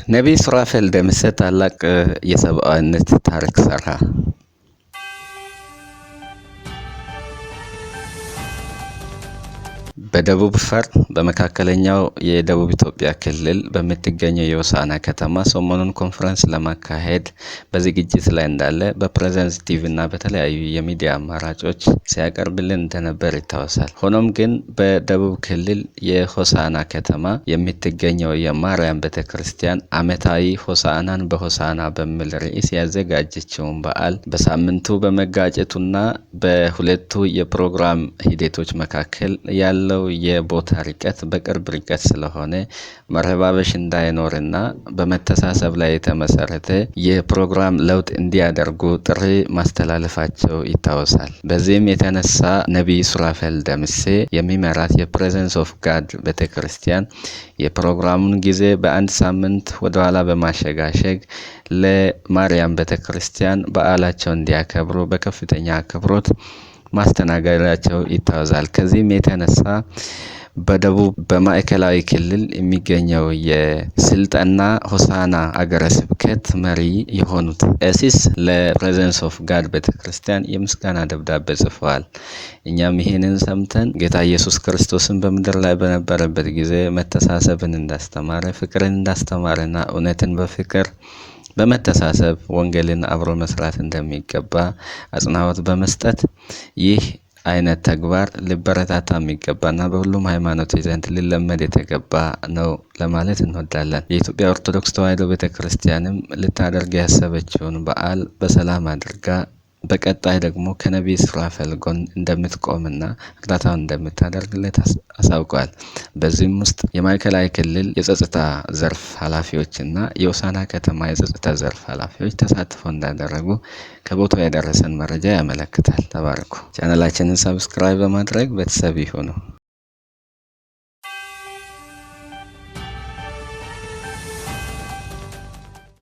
ነቢይ ሱራፌል ደምሴ ታላቅ የሰብአዊነት ታሪክ ሰራ። በደቡብ ፈር በመካከለኛው የደቡብ ኢትዮጵያ ክልል በምትገኘው የሆሳዕና ከተማ ሰሞኑን ኮንፈረንስ ለማካሄድ በዝግጅት ላይ እንዳለ በ Presence TV እና በተለያዩ የሚዲያ አማራጮች ሲያቀርብልን እንደነበር ይታወሳል። ሆኖም ግን በደቡብ ክልል የሆሳዕና ከተማ የምትገኘው የማርያም ቤተ ክርስቲያን ዓመታዊ ሆሳዕናን በሆሳዕና በሚል ርዕስ ያዘጋጀችውን በዓል በሳምንቱ በመጋጨቱና በሁለቱ የፕሮግራም ሂደቶች መካከል ያለው የቦታ ርቀት በቅርብ ርቀት ስለሆነ መረባበሽ እንዳይኖርና በመተሳሰብ ላይ የተመሰረተ የፕሮግራም ለውጥ እንዲያደርጉ ጥሪ ማስተላለፋቸው ይታወሳል። በዚህም የተነሳ ነቢይ ሱራፌል ደምሴ የሚመራት የ Presence of God ቤተክርስቲያን የፕሮግራሙን ጊዜ በአንድ ሳምንት ወደኋላ በማሸጋሸግ ለማርያም ቤተክርስቲያን በዓላቸውን እንዲያከብሩ በከፍተኛ አክብሮት ማስተናገዳቸው ይታወሳል። ከዚህም የተነሳ በደቡብ በማዕከላዊ ክልል የሚገኘው የስልጠና ሆሳና አገረ ስብከት መሪ የሆኑት ቀሲስ ለ Presence of God ቤተክርስቲያን የምስጋና ደብዳቤ ጽፈዋል። እኛም ይህንን ሰምተን ጌታ ኢየሱስ ክርስቶስን በምድር ላይ በነበረበት ጊዜ መተሳሰብን እንዳስተማረ፣ ፍቅርን እንዳስተማረና እውነትን በፍቅር በመተሳሰብ ወንጌልን አብሮ መስራት እንደሚገባ አጽንዖት በመስጠት ይህ አይነት ተግባር ሊበረታታ የሚገባና በሁሉም ሃይማኖቶች ዘንድ ሊለመድ የተገባ ነው ለማለት እንወዳለን። የኢትዮጵያ ኦርቶዶክስ ተዋሕዶ ቤተክርስቲያንም ልታደርግ ያሰበችውን በዓል በሰላም አድርጋ በቀጣይ ደግሞ ከነቢይ ሱራፌል ጎን እንደምትቆምና እርዳታውን እንደምታደርግለት አሳውቀዋል። በዚህም ውስጥ የማዕከላዊ ክልል የጸጥታ ዘርፍ ኃላፊዎችና የሆሳዕና ከተማ የጸጥታ ዘርፍ ኃላፊዎች ተሳትፎ እንዳደረጉ ከቦታው የደረሰን መረጃ ያመለክታል። ተባረኩ። ቻናላችንን subscribe በማድረግ ቤተሰብ ይሁኑ።